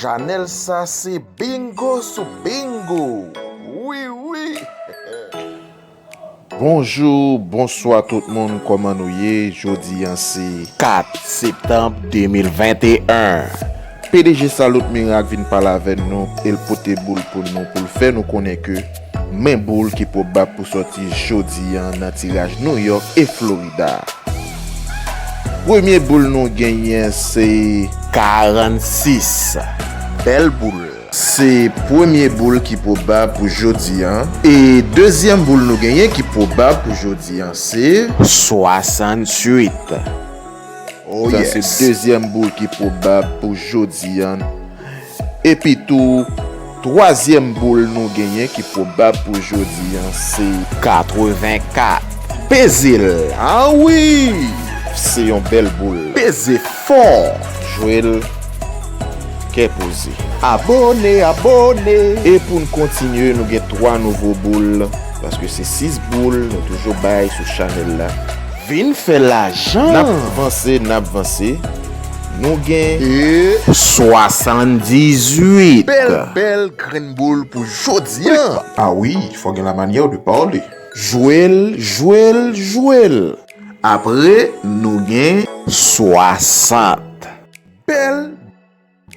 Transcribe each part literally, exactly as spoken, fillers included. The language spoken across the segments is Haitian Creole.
Chanèl sa se bingo sou bingo. Wi, wi. Bonjou, bonswa tout moun, kòman nou ye? Jodi a se kat septanm de mil venteyen. P D G Salut Miracle vin pale avè nou, e l pote boul pou nou, pou l fè nou konnen ke men boul ki pwobab pou sòti jodi a nan tiraj New York e Florida. Premye boul nou genyen se karannsis. Bèl boul. Se premye boul ki pwobab pou jodi a. E dezyèm boul nou genyen ki pwobab pou jodi a se swasanntuit. Oh, sa se yes. Dezyèm boul ki pwobab pou jodi a. Epi tou, twazyèm boul nou genyen ki pwobab pou jodi a se katrevenkat. Peze l. Ah wi! Se yon bèl boul. Peze fò. Jwe l kè poze. Abone, abone. E pou n kontinye, nou gen twa nouvo boul, paske se sis boul nou toujou bay sou chanèl la. Vin fè lajan. N ap vanse, n ap vanse. Nou gen e swasanndizuit. Bèl, bèl grenn boul pou jodi a. Ah wi, fò gen la manière de parler. Jwe l, jwe l, jwe l. Apre, nou gen swasant. Bèl,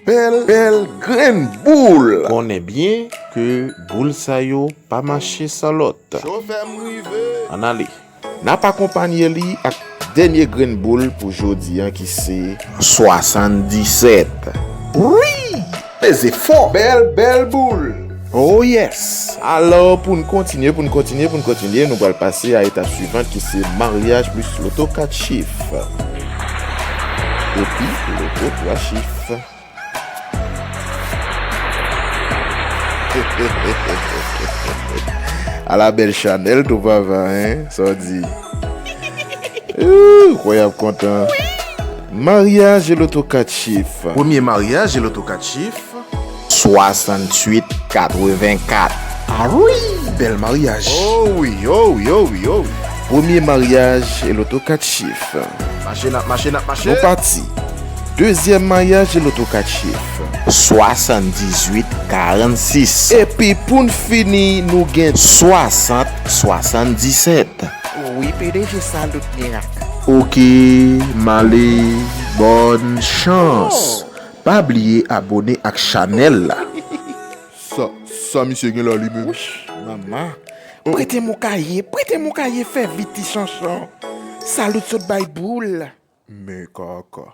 bèl, bèl grenn boul. Konnen byen ke boul sa yo pa mache san lòt. Chofè m rive. Ann ale. N ap akonpanye li ak dènye grenn boul pou jodi a ki se swasanndisèt. Wi! Peze fò. Bèl, bèl boul. Oh yes! Alò, pou n kontinye, pou n kontinye, pou n kontinye, nou pral pase a etap swivan ki se maryaj plis loto kat chif. Epi, loto twa chif. Ala bèl chanèl tou papa, hein? Sa w di? Ooh, kwè y ap kontan. Maryaj e loto kat chif. Premye maryaj e loto kat chif. Swasanntuit katrevenkat. Ah wi! Bèl maryaj. Oh wi, oh wi, oh wi, oh wi. Premye maryaj e loto kat chif. Mache, n ap mache, n ap mache. Nou pati. Dezyèm maryaj e loto kat chif. Swasanndizuit karannsis. Epi pou n fini, nou gen swasant swasanndisèt. Wi, P D G Salut Miracle. Oke, m ale, bòn chans. Oh. Pa bliye abone ak chanèl la. Sa, sa misye gen la li menm? Wouch, manman. Oh. Prete m yon kaye, prete m yon kaye, fè vit ti chanchon. Salut sot bay boul. Men kaka.